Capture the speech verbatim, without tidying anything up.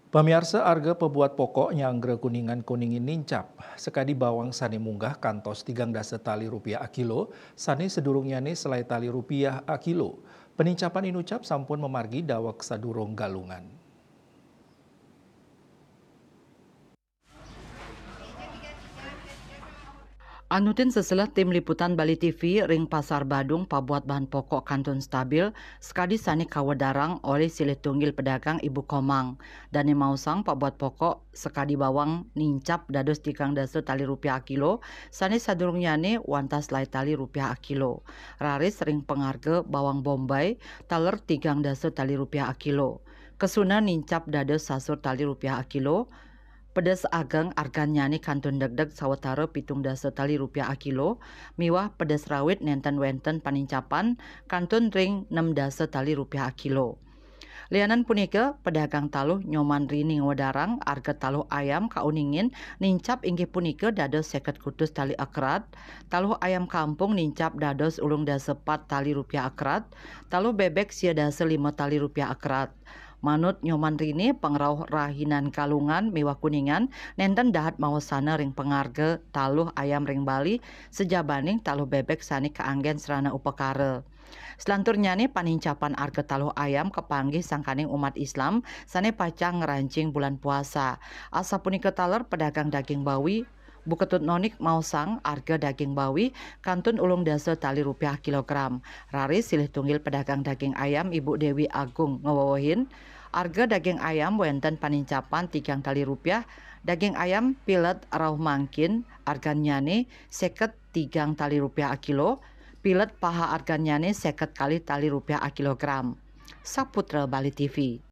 Pamiarsa, arga pabuat pokok nyanggra Kuningan, Kuningin nincap. Sakadi bawang sané munggah kantos tigang dasa tali rupiah akilo, sané sadurungnya né selai tali rupiah akilo. Panincapan inucap sampun mamargi daweg sadurung Galungan. Anutin seselah tim liputan Bali T V ring Pasar Badung, pabuat bahan pokok kantun stabil, sakadi sané kawedarang olih silih tunggil pedagang Ibu Komang. Dané maosang pabuat pokok sakadi bawang nincap dados tigang dasa tali rupiah akilo, sané sadurungnyané wantah selai tali rupiah akilo. Raris ring pangarga bawang bombay taler tigang dasa tali rupiah akilo. Kesuna nincap dados sasur tali rupiah akilo. Pedes ageng argannyané kantun degdeg sawatara pitung dasa tali rupiah akilo, miwah pedes rawit nénten wénten panincapan kantun ring nem dasa tali rupiah akilo. Lianan punika, pedagang taluh Nyoman Rini ngwedarang arga taluh ayam kauningin nincap inggih punika dados seket kutus tali akerat, taluh ayam kampung nincap dados ulung dasa pat tali rupiah akerat, taluh bébék sia dasa lima tali rupiah akerat. Manut Nyoman Rini, pangrauh rahinan Galungan miwah Kuningan nénten dahat mawasana ring pangarga taluh ayam ring Bali sajabaning taluh bébék sané kaanggén srana upakara. Selanturnyané panincapan arga taluh ayam kapanggih sangkaning umat Islam sané pacang ngranjing bulan puasa. Asapunika taler pedagang daging bawi, Bu Ketut Nonik maosang arga daging bawi kantun ulung dasa tali rupiah kilogram. Raris silih tunggil pedagang daging ayam Ibu Dewi Agung ngawewehin, arga daging ayam wénten panincapan tigang tali rupiah, daging ayam pilet rauh mangkin argannyané seket tigang tali rupiah akilo, pilet paha argannyané seket kalih tali rupiah akilogram. Saputra Bali T V.